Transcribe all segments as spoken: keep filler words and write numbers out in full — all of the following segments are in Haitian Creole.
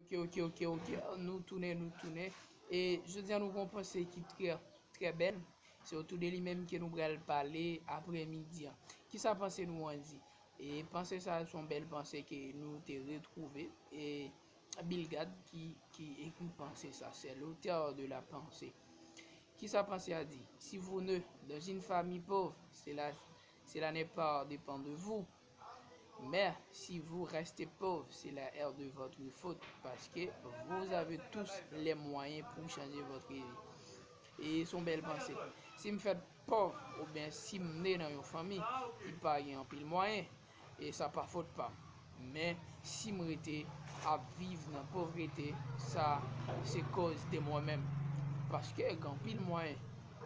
Ok, ok, ok, ok. Nou tounen, nou tounen. E jodi a nou gen yon panse ki trè, trè bèl. Se otou de li menm ke nou pral pale aprèmidi an. Kisa panse nou an di? E panse sa a se yon bèl panse ke nou te retwouve. E Bill Gates ki, ki ekri panse sa. C'est l'auteur de la pensée. Kisa panse a di? Si vous nez dans une famille pauvre, cela, cela n'est pas dépend de vous. Mais si vous restez pauvre, cela est de votre faute parce que vous avez tous les moyens pour changer votre vie. E se yon bèl panse. Si m fèt pòv oubyen si m ne nan yon fanmi ki pa gen anpil mwayen, e sa pa fòt pa m. Men si m rete ap viv nan povrete, sa se kòz de mwen menm. Paske gen anpil mwayen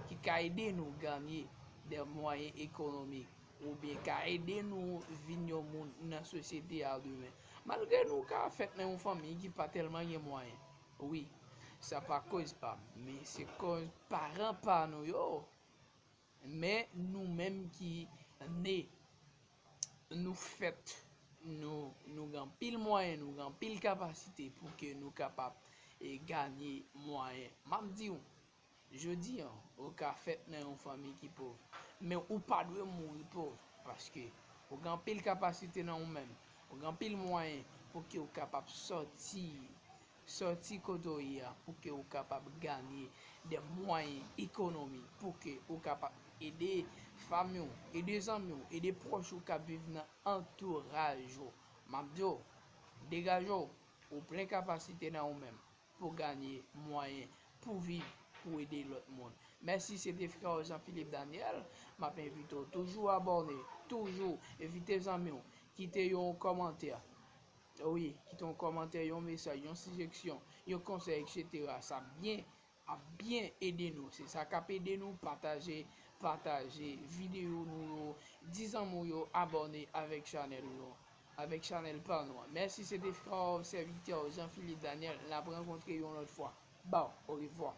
ki ka ede nou ganye de mwayen ekonomik oubyen ka ede nou vin yon moun nan sosyete a demen. Malgre nou ka fèt nan yon fanmi ki pa tèlman gen mwayen, wi, sa pa kòz pa m, men se kòz paran pa nou yo. Men nou menm ki ne, nou fèt, nou, nou gen anpil mwayen, nou gen anpil kapasite pou ke nou kapab e ganye mwayen. M ap di w, jodi an, ou ka fèt nan yon fanmi ki pòv, men ou pa dwe mouri pòv, paske ou gen anpil kapasite nan ou menm, ou gen anpil mwayen pou ke ou kapab sòti, sòti kote ou ye a, pou ke ou kapab ganye de mwayen ekonomik, pou ke ou kapab ede fanmi w, ede zanmi w, ede pwòch ou k ap viv nan antouraj ou. M ap di w, degaje w, ou plen kapasite nan ou menm pou ganye mwayen pou viv, pou ede lòt moun. Mèsi, se te frè w Jean Philippe Daniel. M ap envite w toujou abòne, toujou envite zanmi w, kite yon kòmantè. Wi, kite yon kòmantè, yon mesaj, yon sijeksyon, yon konsèy, etsetera. Sa byen, ap byen ede nou. Se sa k ap ede nou pataje, pataje videyo nou yo, di zanmi w yo abòne avèk chanèl nou, avèk chanèl pa nou an. Mèsi, se te frè w, sèvitè w, Jean Philippe Daniel. N ap rankontre yon lòt fwa. Baw, orevwa.